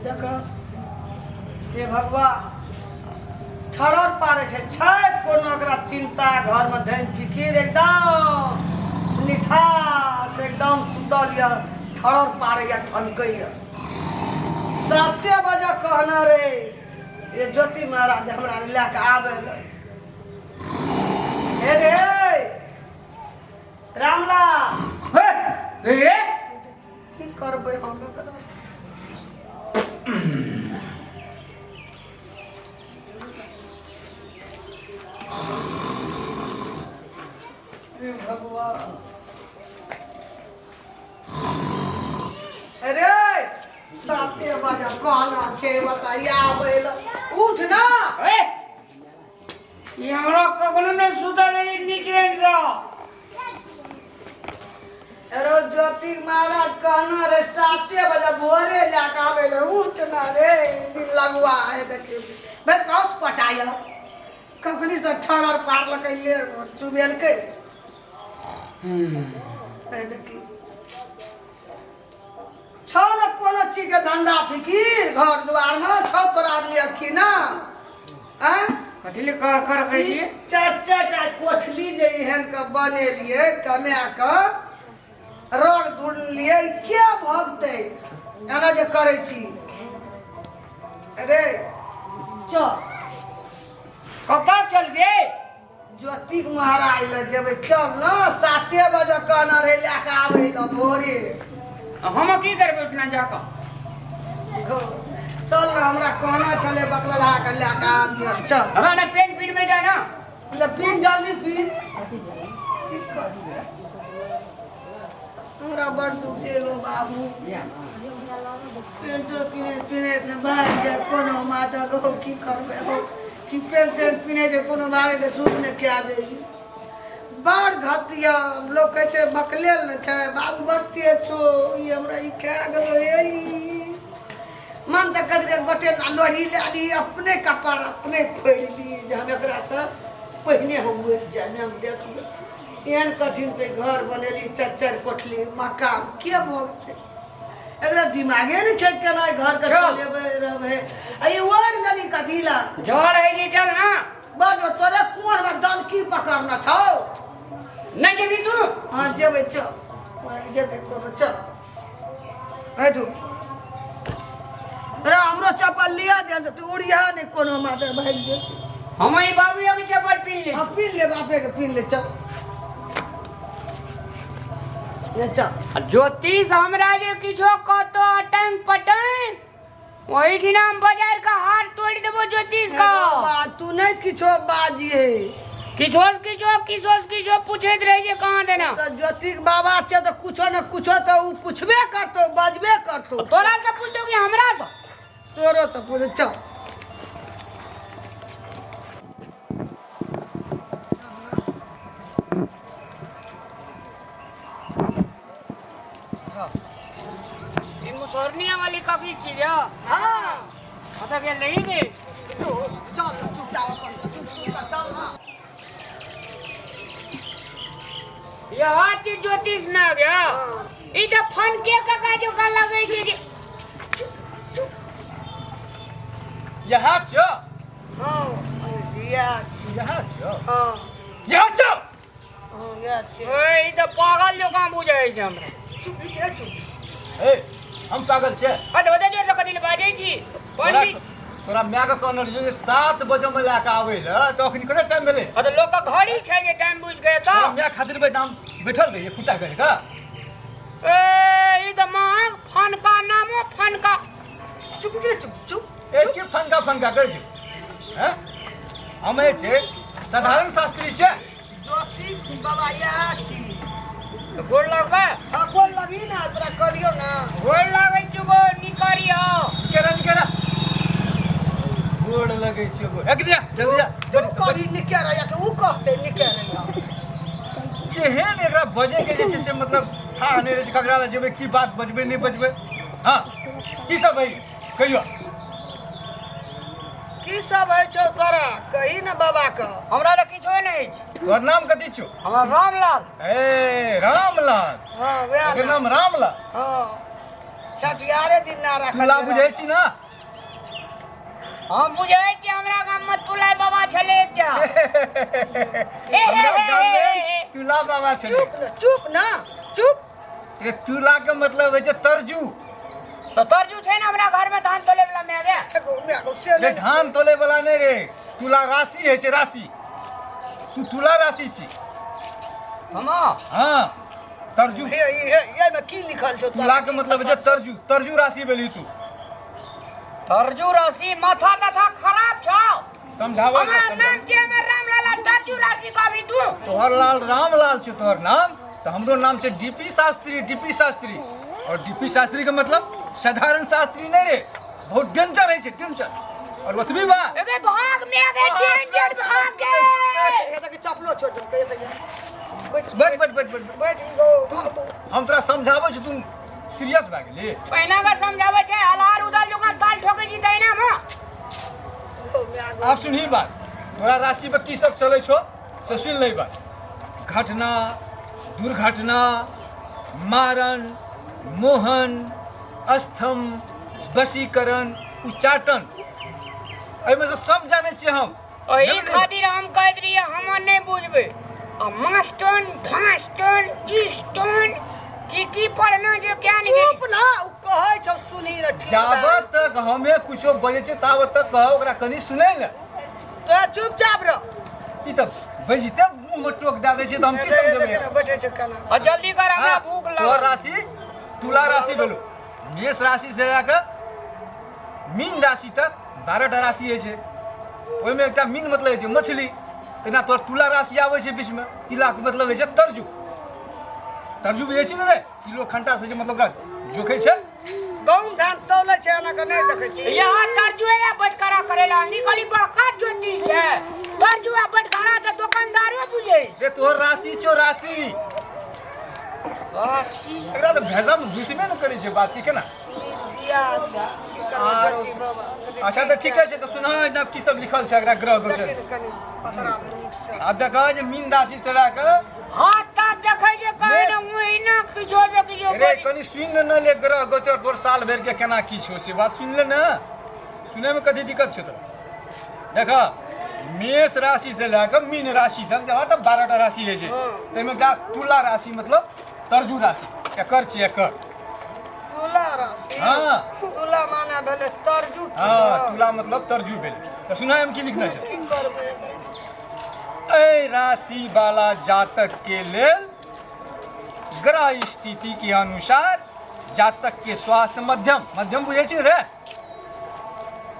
देख हे भगवान ठड़र पारे छै छै कोनो एकरा चिंता घरमे धन फिकिर एकदम निठास एकदम सुतल यऽ ठड़र पारे यऽ ठनकै यऽ साते बजे कहना रे ये ज्योति महाराज हमरा लए कऽ आबै लए हे रे रामलाल हे रे की करबै हम एकरा हे भगवान अरे साते बजे कहना छै बताइए आबै लए उठ ना ए ई हमरा कखनो नहि सुतल रही नीचेसँ अरे ज्योति महाराज कहना रे साते बजे भोरे लए कऽ आबै लए उठ ना रे दिन लगुआ है देखी भाई कौस पटाय कखनी से ठड़र पारलकै ले चुबेलकै हे देखी छौ ने कोनो चीजके धंधा फिकीर घर दुआरमे छौ तोरा आदमी अखी ना आँय कथी ले कर कर करै छियै चारि चारि टा कोठली जे एहन के बनेलियै कमा कऽ रग ढूँढलियै के भगतै एना जे करै छी अरे चल कतऽ चल गे ज्योतिक महाराज लग जेबै चल ने साते बजे कहना रहै लए कऽ आबै लए भोरे हम की करबै उठना जाकऽ चल ने हमरा कहना छलै बकलहा के लए कऽ आबियै चल हमरा ने पेन पीन में जाना ले पीन जल्दी पीन की करबै? हमरा बड़ दुख छै गो बाबू पेंटो पिने पिने भागि जाय कोनो माता गो की करबै हो कि पेंट तेंट पिने जे कोनो भागैके शुरू नहि कए दै छै बड़ घतिया लोक कहै छै बकलेल ने छै बाबू बड़ तेज छौ ई हमरा ई कए गेलो हे ई मन तऽ कहैत रहै गोटे ना लोढ़ी लए ली अपने कपार अपने फोड़ि ली जे हम एकरासँ पहिने हम मरि जाय नहि हम देखबै एहन कठिन से घर बनेली चारि चारि कोठली मकान के भोगतै एकरा दिमागे नहि छै केना घर के चल। चलेबै रहबै आ ई ओढ़ लेली कथी ला जर है जे चल ना बड़ तोरे कोढ़ में दलकी पकड़ना छौ नहीं जेबी तू हाँ जेबै चल मारि जेतै कोनो चल बैठू रे हमरो चप्पल लिया दे तऽ तू उड़िया नहि कोनो मात्र भागि जेतै हम ही बाबू के चप्पल पीन ले हाँ पीन ले बापे के पीन ले चल ले चल आ ज्योतिष हमरा जे किछो कहतो अटंग पटंग ओहिठिना हम बाजार का हार तोड़ देबो ज्योतिष का बा, तू नहि किछो बाजिए किछो से किछो किछो से किछो पूछैत रहे जे कहाँ देना तऽ ज्योतिक बाबा छै तऽ कुछो ने कुछो तऽ ओ पुछबे करतौ बजबे करतौ तोरा से पूछतो कि हमरा से तोरो से पूछ चल ई मुसहरनिया वाली कभी चीज है हाँ मतलब ये नहीं दे तू चल चुपचाप अपन चुप चुप चल ना यह चीज ज्योतिष में आ गया ई तो फन के काका जो का लगे छै जे यह छियो हाँ इएह छी यह छियो हाँ यह छियो हाँ इएह छी ओए ई तो पागल जकाँ बुझाइ छै हमरा चुप रे चुप ए हम पागल छियै आ तऽ ओते जोर से कथी लए बाजै छी तोरा पंडित तोरा माय के कहने रहियो जे 7 बजे में लए के आबै लए तऽ अखन कते टाइम भेलै आ तऽ लोकके घड़ी छै जे टाइम बुझि के तोरा एतऽ माय खातिर बैठ हम बैठल रहियै खुट्टा करि कऽ ए ई तऽ महग फनका नामो फनका चुप रे चुप चुप ए के फनका फनका करै छै हैं हम जे छै साधारण शास्त्री छियै ज्योति बाबा इएह छी तऽ गोर लगबै हाँ गोर लगी ना तोरा कहलियौ ना गोर लगै छी गो निकरियौ निकेरा निकेरा गोड़ लगै छियौ गोड़ एक जा जल्दी जा तू कभी निके रहिया के ऊ कहते निके रहिया केहन एकरा बजै के जे छै से मतलब था नहि रहै छै ककरा लग जेबै की बात बजबै नहि बजबै हँ की सब होइ कहियौ की सब होइ छौ तोरा कही ने बाबा के हमरा तऽ किछो नहि अछि तोहर नाम कथी छौ हमर रामलाल ए रामलाल हाँ वएह एकर नाम नाम रामलाल हाँ छठियारे दिन ना राखल तुला बुझै छी ना? हम बुझै छी, हमरा गाम में तुलाय बाबा छलै एकटा। हे, हे, हमरा हे, गाममे हे, हे। तुला बाबा छलै। चुप न, चुप ना, चुप। रे, तुला के मतलब होइ छै तरजू। तो तरजू छै ने हमरा घर में धान तोले वाला में गे। एगो माय गो से रे, नहि। धान तोले वाला नहि रे, तुला राशि होइ छै, राशि। तू तुला राशि छी। हम हाँ, तरजू। हे हे, एहिमे की लिखल छौ? तुला के मतलब होइ छै तरजू, तरजू राशि भेली तू। तरजू राशि, माथा तथा खराब छौ। समझाबै हमरा समझा। नाम के हमर रामलाला, तरजू राशि कहबी तू? तोहर लाल रामलाल छौ तोहर नाम, तऽ हमरो नाम छै डीपी शास्त्री। डीपी शास्त्री, और डीपी शास्त्री के मतलब साधारण शास्त्री नहीं रे, बहुत डेंजर है छै, डेंजर। और ओतबी बा एगे भाग में गे, डेंजर भाग गे। हे देख, चपलो छोड़ देलकै। हे देख, बैठ। बैठ बैठ बैठ बैठ। बैठ ई गो। तू, हम तोरा समझाबै छी, तू सीरियस भए गेली। पहिना के समझाबै छै, हलार उदल जोका ताल ठोकै छी तहिना मे। Go my go. आब सुनही बात, तोरा राशि पर की सब चलै छौ से सुन ले बात। घटना, दुर्घटना, मारण, मोहन, अस्थम, वशीकरण, उच्चाटन, एहिमे से सब जानै छियै हम। ओही खातिर हम कहैत रहियै हम नहि बुझबै। आ मास्टन ढास्टन ईस्टन की की पढ़ना जे ज्ञान गेल। चुप ना, उ कहै छौ सुनी न ठीक। जाबत तक हमे कुछो बजै छियै ताबत तक कह ओकरा कनि सुनै ले। तो चुपचाप रह। ई तऽ बजिते मुँहमे टोक दए दै छै, तऽ हम की समझबै? बैठे छै केना। आ जल्दी कर, हमरा हाँ, भूख तोहर लागल। राशि तुला राशि भेलो। मेष राशि से लए कऽ मीन राशि तक 12टा राशि होइ छै। ओहिमे एकटा मीन मतलब होइ छै मछली। तेना तोहर तुला राशि आबै छै बीचमे। तिलाके मतलब होइ छै तरजू। तरजू बुझै छी ने रे? किलो खंटा से जे मतलब ओकरा जोखै छै। गहूम धान तौले छै, एना के नहि देखै छी? यहाँ तरजू या बटकरा करेला निकली बड़का ज्योतिष छै। तरजू आ बटकरा तऽ दोकानदारो बुझै। रे, तोहर राशि छौ, राशि। राशि। एकरा तऽ भेजा मे घुसबे ने करै छै बात की केना। की करबै सच्ची बाबा? अच्छा, तऽ ठीके छै। तऽ सुनह, एहिठाम की सब लिखल छै एकरा ग्रह गोचर। देखी ने कनि पतरा मे नीक से। आब देखह जे मीन राशि से लए कऽ हाथ ताथ देखै छै कहे ने ओहिना किछो जे किछो। रे, बजै। कनि सुनि ने ले ग्रह गोचर तोर साल भरि के केना की छौ से बात सुनि ले ने। सुनैमे कथी दिक्कत छौ तोरा? देख, मेष राशि से लए कऽ मीन राशि तक जहाँ 12टा राशि रहै छै, ताहिमे एकटा तुला राशि मतलब तरजू राशि एकर छै, एकर। तुला राशि? हाँ। तुला माने भेलै तरजू की? हाँ, तुला मतलब तरजू भेलै। तऽ सुना, एहिमे की लिखने छै। की करबै? एहि राशि वाला जातक के लेल ग्रह स्थिति के अनुसार जातक के स्वास्थ्य मध्यम। मध्यम बुझै छी रे?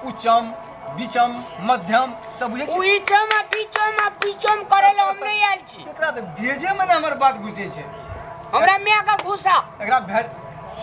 उच्चम, बीचम, मध्यम सब बुझै छी? उइचम आ बीचम आ बीचम करे ला हम नहीं आयल छी। एकरा तऽ भेजे मे ने हमर बात घुसै छै। हमरा माय के घुसा। एकरा भेज,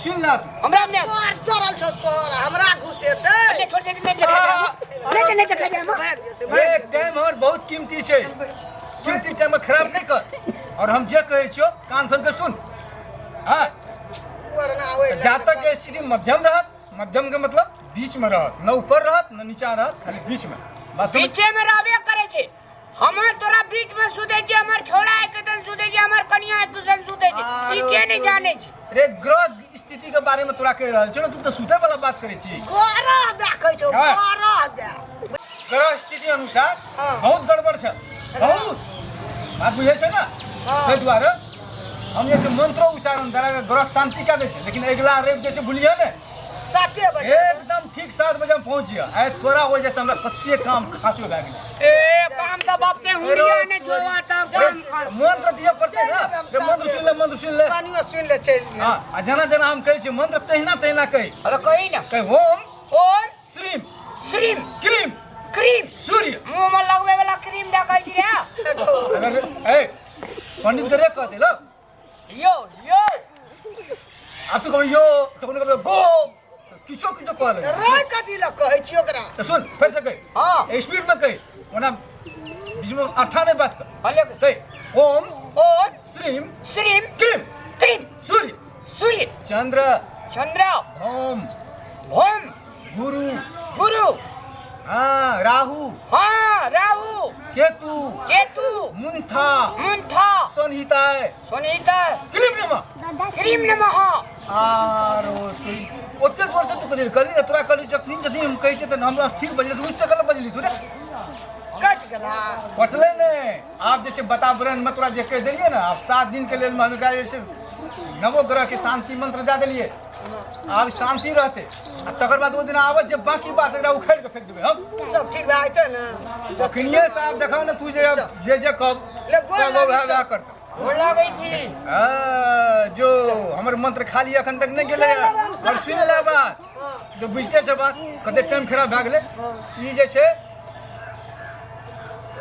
सुन ला तू। हमरा माय तोहर चढ़ल छौ तोहर, हमरा घुसेतै? अरे छोड़ दे, नहीं देखा दे, नहीं नहीं देखा दे। भागि जेतै, ए भागि जेतै। टाइम हमर बहुत कीमती छै, कीमती टाइम खराब नहि कर। और हम जे कहै छियौ कान खोल के सुन। हाँ। वरना ओहि लए जातक के स्थिति मध्यम रहत। मध्यम के मतलब बीच में रहत, न ऊपर रहत न नीचा रहत, खाली बीच में। बात समझ? बीचे में रहबे करे छै। हमर तोरा बीच में सुते छै, हमर छोड़ा एक दिन सुते छै, हमर कनिया एक दिन सुते छै, ई के नहीं जाने छै? रे, ग्रह स्थिति के बारे में तोरा कहि रहल छियौ ने, तू तऽ सुते वाला बात करै छी। गरह देखै छौ। हाँ। गरह दे। ग्रह स्थिति अनुसार हाँ। बहुत गड़बड़ छै, बहुत। बात बुझै छै ने? हाँ। ताहि दुआरे हम जे छै मंत्रो उच्चारण करा के ग्रह शांति कए दै छै। लेकिन अगिला रवि जे छै, भूलिहे ने। 7 बजे। एकदम ठीक 7 बजे हम पहुँच जिया। आइ तोरा वजह से हमरा कते काम खाचो भए गेलै। ए, काम तऽ बाप के हुंडिया ने छोड़ा तब काम कर। मंत्र दिअ पड़तै ने। चलि रे, मंत्र सुनि ले, मंत्र सुनि ले। पानियो सुनि ले, चलि लिअ। हाँ, आ जेना जेना हम कहै छियै मंत्र, तहिना तहिना कही। अबे कही ना। कही, ओम और श्रीम श्रीम क्लीम क्रीम सूर्य। मुंह में लगवे वाला क्रीम देखै छी रे। अगर ए पंडित के रे कहते लो। यो यो। आब तू कहबै यो तऽ कोनो कहबै गो, किछो किछो कहल। रे, कथी लए कहै छी ओकरा? तऽ सुन, फेर से कही। हाँ। स्पीड में कही, ओना बीच में अर्था नहीं बात कर। हले। कही, ओम और श्रीम श्रीम क्लीम क्रीम सूर्य सूर्य चंद्र चंद्र ओम होम गुरु गुरु हाँ, राहु हाँ, राहु केतु केतु मुंथा मुंथा संहिताय सुनीता क्लीम नमः क्रीम नमः। आरो तू ओते जोर से तू कहली कहली ने तोरा कहली जखनी जखनी हम कहै छियै तऽ हमरा स्थिर बजलै तू उससे गलत बजली तू रे। कटि गेला। कटलै नहि। आब जे छै वातावरणमे तोरा जे कहि देलियै ने, आब 7 दिनके लेल हम एकरा जे छै नवो ग्रहके शान्ति मंत्र दए देलियै, आब शान्ति रहतै। आ तकर बाद ओहि दिन आबत जे बाकी बात एकरा उखाड़ि कऽ फेंक देबै हम। सब ठीक भए जेतै ने? अखनिये से आब देखो ने तू जे जे जे कहब ले गोर सब लागै वएह छौ। वएह करतै। गोर लागै छी। हाँ, जो हमर मंत्र खाली अखन तक नहि गेलै और सुनि ले बात जो बुझते छै बात कते टाइम खराब भए गेलै। ई जे छै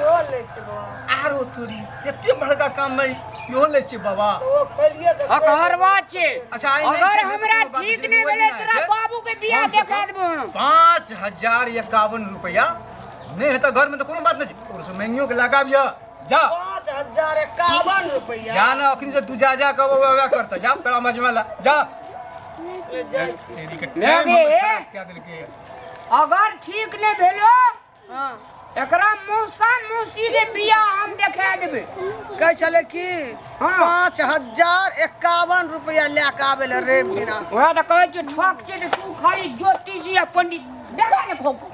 इहो लै छै बाबा। आरो तोरी एते बड़का काम में इहो लै छियै बाबा। ओ खोलिए के अकहरवा छै। अच्छा, आइ नहि अगर छै, हमरा कोनो बात ठीक छै, नहि रोज भेलै नहि तोरा छै। बाबू के बियाह देखा देबो हम। 5051 रुपया नहि हेतै घरमे तऽ कोनो बात नहि छै, ओकरो मांगियो के लगाबियह जा। 5051 रुपया। जा ना अखनी से तू जा जा कब वह करता जा पेड़ा मजमा ला जा। ले जाइ छी। तेरी के ले टाइम गे। हमर खराब कए देलकै। अगर ठीक नहि भेलो हाँ एकरा मौसा मौसी के बियाह हम देखा देबै। कहै छलै कि हाँ। 5051 रुपया लए कऽ आबै लए रवि दिना। वएह तऽ कहै छियै ठक छै तऽ तू खाली ज्योतिषी आ पंडित देखा ने खोप।